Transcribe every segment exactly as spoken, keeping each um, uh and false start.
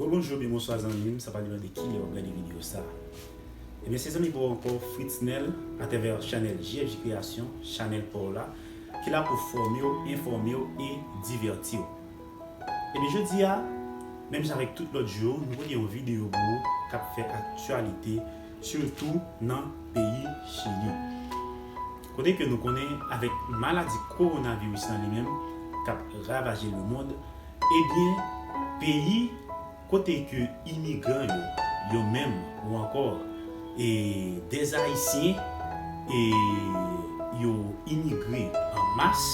Bon, bonjou oubyen bonswa zanmi m, sa pa depann de kilè w ap gade videyo sa. Ebyen, se zanmi pa w ankò, Fritznel, atravè chanèl J F J Création, chanèl pa w la, ki la pou fòme w, enfòme w e divèti w. Ebyen, jodi a, menm jan avèk tout lòt jou yo, nou pote yon videyo pou ou k ap fè aktyalite, sitou nan peyi Chili. Kote ke nou konnen avèk maladi kowonaviris lan li menm k ap ravaje lemonn, ebyen, peyi kote ke imigran yo, yo menm ou ankò e dè Ayisyen e yo imigre an mas,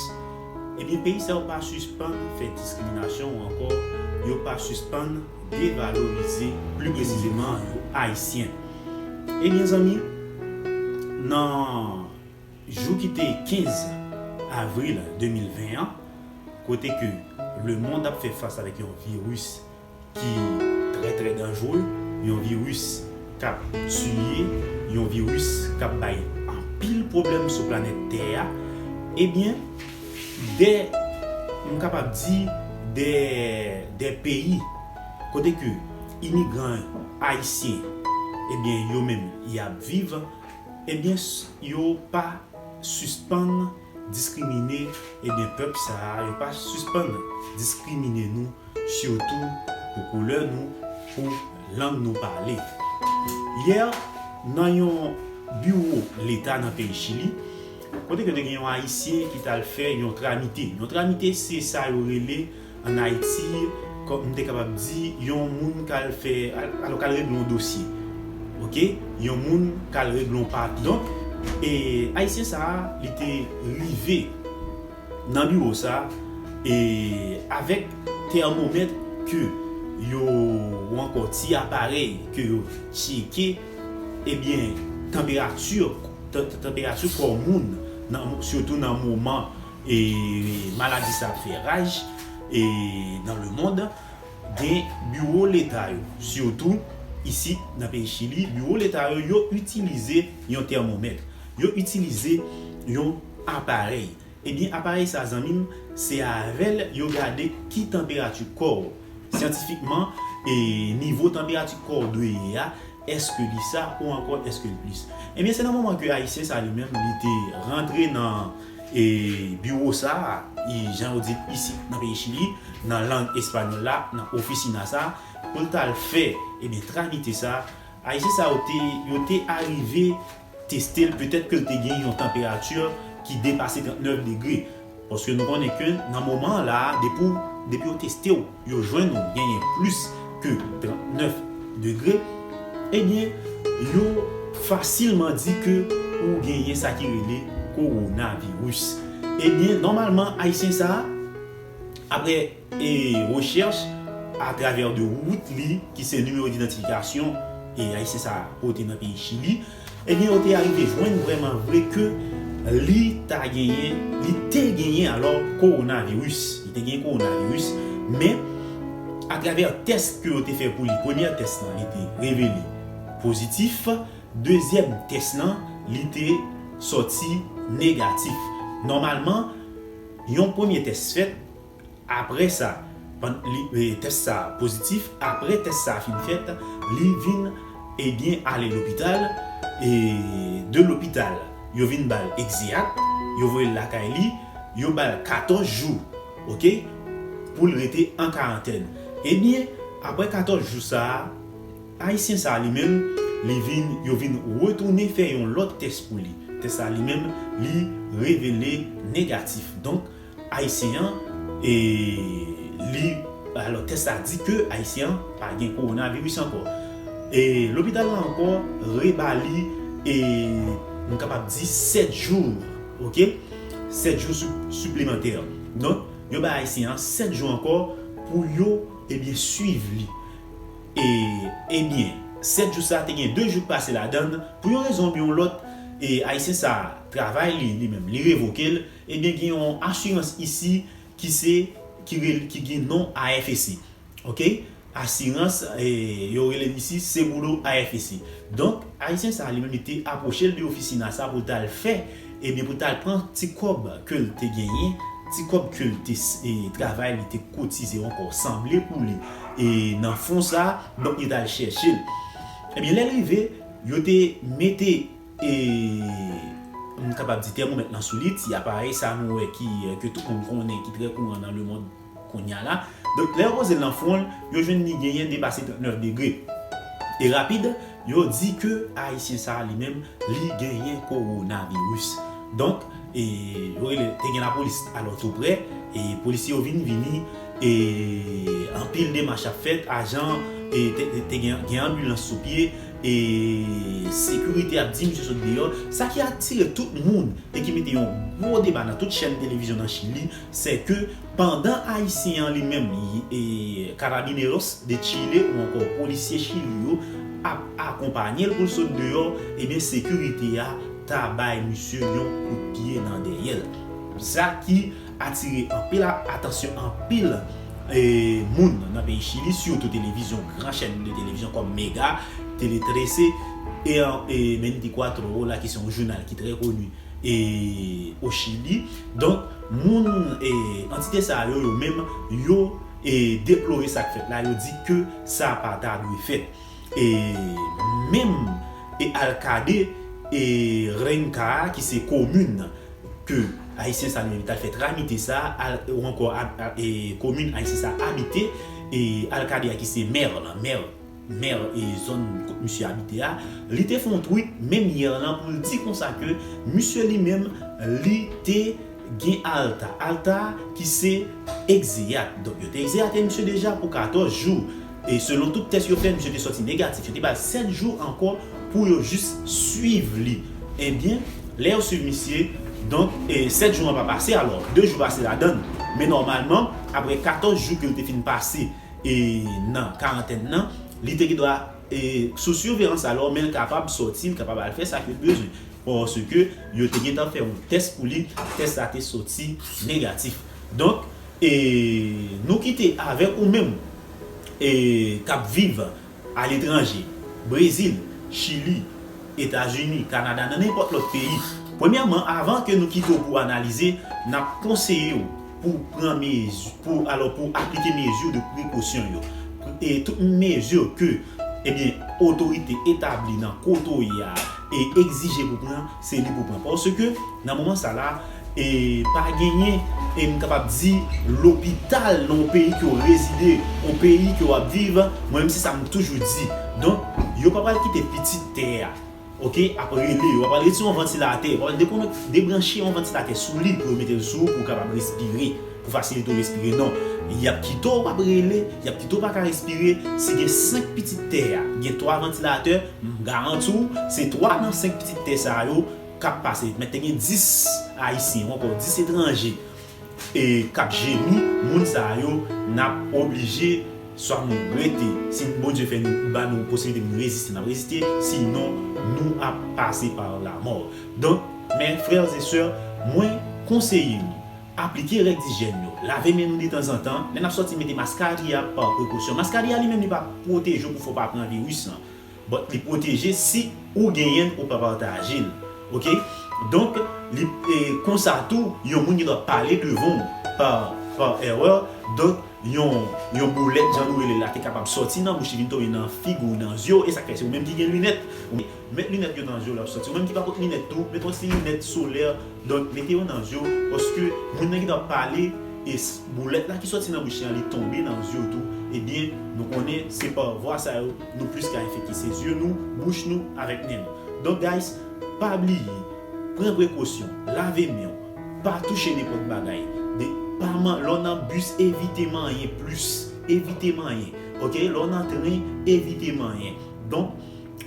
ebyen, peyi sa yo pa sispann fè diskriminasyon ou ankò yo pa sispann devalorize, pli presizeman, yo Ayisyen. Ebyen, zanmi, nan jou ki te kenz avril de mil ven an, kote ke lemonn ap fè fas avèk yon viris ki trè, trè danjere, yon viris k ap tiye, yon viris k ap bay anpil pwoblèm sou planèt tè a, ebyen, dè, m kapab di, dè, dè peyi kote ke imigran ayisyen, ebyen, yo menm, y ap viv, ebyen, s-, yo pa sispann diskrimine, ebyen, pèp sa a, yo pa sispann diskrimine nou, sitou pou koulè nou, pou lang nou pale. Yè, nan yon biwo Leta nan peyi Chili, kote ke te gen yon Ayisyen ki t al fè yon tramite. Yon tramite, se sa yo rele ann Ayiti, kòm m te kapab di, yon moun k al fè, al-, alò, k al regle yon dosye. Oke? Yon moun k al regle yon papye. Donk, e, Ayisyen sa a, li te rive nan biwo sa a, e avèk tèmomèt ke yo, ou ankò ti aparèy ke yo tcheke, ebyen, tanperati, tan-, tan-, tanperati kò moun, nan, sitou nan moman, e, maladi sa ap fè raj, e, nan lemonn, gen biwo Leta yo, sitou isit nan peyi Chili, biwo Leta yo, yo itilize yon tèmomèt, yo itilize yon aparèy. Ebyen, aparèy sa, zanmi m, se avè l yo gade ki tanperati kò w. Syantifikman, e nivo tanperati kò w dwe ye a, èske li sa ou ankò èske li plis. Ebyen, se nan moman ke Ayisyen sa li menm, li te rantre nan, e, biwo sa a, e, jan yo di l isit nan peyi Chili, nan lang espanyòl la, nan ofisina sa, pou l t al fè, ebyen, tramite sa, Ayisyen sa yo te, yo te arive teste l, petèt ke l te gen yon tanperati ki depase trannèf degre. Paske nou konnen ke nan moman an la, depi w, depi yo teste w, yo jwenn ou genyen plis ke trannèf degre, ebyen, yo fasilman di ke ou genyen sa ki rele kowonaviris. Ebyen, nòmalman, Ayisyen sa a, apre e rechèch atravè de wout li, ki se nimewo didantifikasyon e Ayisyen sa a pote nan peyi Chili, ebyen, yo te arive jwenn vrèman vre ke li ta genyen, li te genyen alò kowonaviris. Li te genyen kowonaviris, men atravè tès ke yo te fè pou li, premyè tès lan, li te revele pozitif, dezyèm tès lan, li te sòti negatif. Nòmalman, yon premye tès fèt, apre sa, pann-, li, e, tès sa pozitif, apre tès sa fin fèt, li vin, ebyen, ale lopital, e de lopital, yo vin ba l egzeyat, yo voye l lakay li, yo ba l katòz jou, oke, pou l rete an karantèn. Ebyen, apre katòz jou sa a, Ayisyen sa a li menm, li vin, yo vin retounen fè yon lòt tès pou li. Tès sa a li menm, li revele negatif. Donk, Ayisyen an, e li, alò, tès sa di ke Ayisyen an pa gen kowonaviris ankò. E lopital la ankò reba li, e m kapab di sèt jou, oke? Sèt jou sip-, siplemantè. Donk, yo bay Ayisyen an sèt jou ankò pou yo, ebyen, swiv li. E, ebyen, sèt jou sa a te gen de jou k pase ladan l. Pou yon rezon oubyen yon lòt, e Ayisyen sa a, travay li, li menm, li revoke l. Ebyen, gen yon asirans isi ki se, ki rel-, ki gen non A F E C. Oke? Asirans, e, yo rele l isi Seguro A F E C. Donk, Ayisyen sa a, li menm, li te apwoche l de ofisina sa pou l t al fè, ebyen, pou l t al pran ti kòb ke l te genyen, ti kòb ke l te s-, e, travay, li te kotize ankò, sanble pou li. e nan fon sa, donk li t al chèche l. Ebyen, lè l rive, yo te mete, e, m kapab di tèmomèt lan sou li, ti aparèy sa nou wè ki, ke tout moun konnen, ki trè kouran nan lemond kounye a la. Donk, lè yo poze l nan fwon l, yo jwenn li genyen depase trannèf degre. E rapid, yo di ke Ayisyen sa a li menm, li genyen kowonaviris. Donk, e, yo rele, te gen lapolis alò tou prè, e polisye yo vin vini, e anpil demach ap fèt, ajan, e te, te, te gen, gen anbilans sou pye, e sekirite ap di misye sot deyò. Sa ki atire tout moun e ki mete yon gwo deba nan tout chèn televizyon nan Chili, se ke pandan Ayisyen an li menm, e, Carabineros de Chile ou ankò polisye Chili yo ap akonpanye l pou l sot deyò, ebyen sekirite a ta bay misye yon kout pye nan dèyè l. Sa ki atire anpil a-, atansyon anpil, e, moun nan peyi Chili, sitou televizyon, gran chèn de televizyon kòm Mega, Tele trese, e, e veinticuatro Horas, ki se yon jounal ki trè koni, e, o Chili. Donk, moun, e, antite sa yo, yo menm, yo, e, deplore sa k fèt la, yo di ke sa pa ta dwe fèt. E menm, e alkade, e Renca, ki se komin ke Ayisyen sa li menm t al fè tramite sa, al, ou ankò ab-, ab-, e komin Ayisyen sa abite, e alkade a ki se mè lan, mè, mè e zòn kot misye abite a, li te fè yon tweet menm yè lan pou l di konsa ke misye li menm, li te gen alta. Alta ki se egzeyat. Donk, yo te egzeyate misye deja pou katòz jou. E selon tout tès yo fè, misye te sòti negatif. Yo te ba l sèt jou ankò pou yo jis swiv li. Ebyen, lè yo swiv misye, donk, e sèt jou an pa pase, alò, de jou pase ladan l. Men nòmalman, apre katòz jou ke l te fin pase, e nan karantèn nan, li te gen dwa, e sou siveyans alò, men l kapab sòti, l kapab al fè sa ke l bezwen. Paske yo te gentan fè yon tès pou li, tès la te sòti negatif. Donk, e nou kite avèk ou menm, e k ap viv aletranje, Brezil, Chili, Etazini, Kanada, nan nenpòt lòt peyi. Premyèman, avan ke nou kite w pou analize, n ap konseye w pou pran mezi-, pou, alò, pou aplike mezi de prekosyon yo. E tout mezi ke, ebyen, otorite etabli nan kote w ye a, e egzije pou pran, se li pou pran. Paske, nan moman sa la, e pa genyen, e m kapab di, lopital nan yon peyi ke w rezide, yon peyi ke w ap viv, mwen menm se sa m toujou di. Donk, yo pa pral kite pitit tè a, oke, ap rele, yo pa pral retire yon vantilatè, yo pa pral dekonèk-, debranche yon vantilatè sou li pou yo mete l sou ou pou w kapab respire, pou fasilite w respire, non. Y ap kite w ap rele, y ap kite w pa ka respire. Si gen senk pitit tè a, gen twa vantilatè, m garanti w, se twa nan senk pitit tè sa yo k ap pase. Men te gen dis Ayisyen, ou ankò dis etranje, e k ap jemi, moun sa yo, n ap oblije, swa nou rete, si Bondye fè nou, ba nou posiblite pou nou reziste, n ap reziste, sinon, nou ap pase pa lamò. Donk, mes frères et sœurs, mwen konseye nou, aplike règ dijyèn yo, lave men nou detanzantan, lè n ap sòti, mete maskarya pa prekosyon. Maskarya li menm li pa pwoteje w pou fè w pa pran viris lan. But li pwoteje si ou genyen l ou pa pataje l. Oke? Donk, li, e, konsa tou, yon moun gen dwa pale devan w pa, pa erè. Donk, yon, yon boulèt, jan nou rele l la, te kapab sòti nan bouch li vin tonbe nan figi w, nan zye w, e sa k fè se ou menm ki gen linèt. Met linèt yo nan zye w lè w sòti. Ou menm ki pa pot linèt tou, met yon ti linèt solè. Donk, mete yo nan zye w, paske moun nan ki t ap pale, e s-, boulèt la ki sòti nan bouch li an, li tonbe nan zye w tou, ebyen, nou konnen se pa vwa sa yo nou plis ka enfekte. Se zye nou, bouch nou, avèk nen nou. Donk, guys, pa bliye, pran prekosyon, lave men w, pa touche nenpòt bagay. De, pa man-, lè w nan bis, evite manyen plis, evite manyen. Oke? Lè w nan tren, evite manyen. Donk,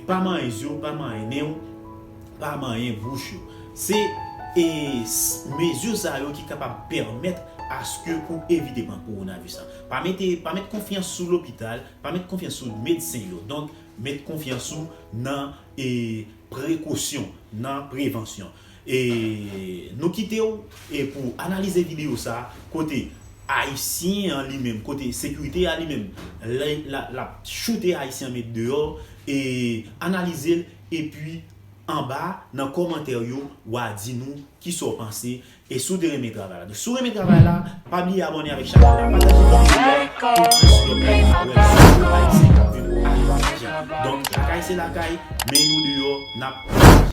pa manyen zye w, pa manyen nen w, pa manyen bouch ou. Se, e, s-, mezi sa yo ki kapab pèmèt aske pou evite pran kowonaviris la. Pa mete, pa met konfyans sou lopital, pa met konfyans sou medsen yo. Donk, met konfyans ou nan, e, prekosyon, nan prevansyon. E nou kite w, e, pou analize videyo sa, kote Ayisyen an li menm, kote sekirite a li menm, l, l, l ap choute Ayisyen an met deyò, e analize l, epi anba nan kòmantè yo, w a di nou kisa w panse. E si w te renmen travay la, si w renmen travay la, pa bliye abòne avèk chanèl la, pataje videyo a pou plis lòt moun ka wè sou Ayisyen k ap viv aletranje. Donk, lakay se lakay, men nou deyò, n ap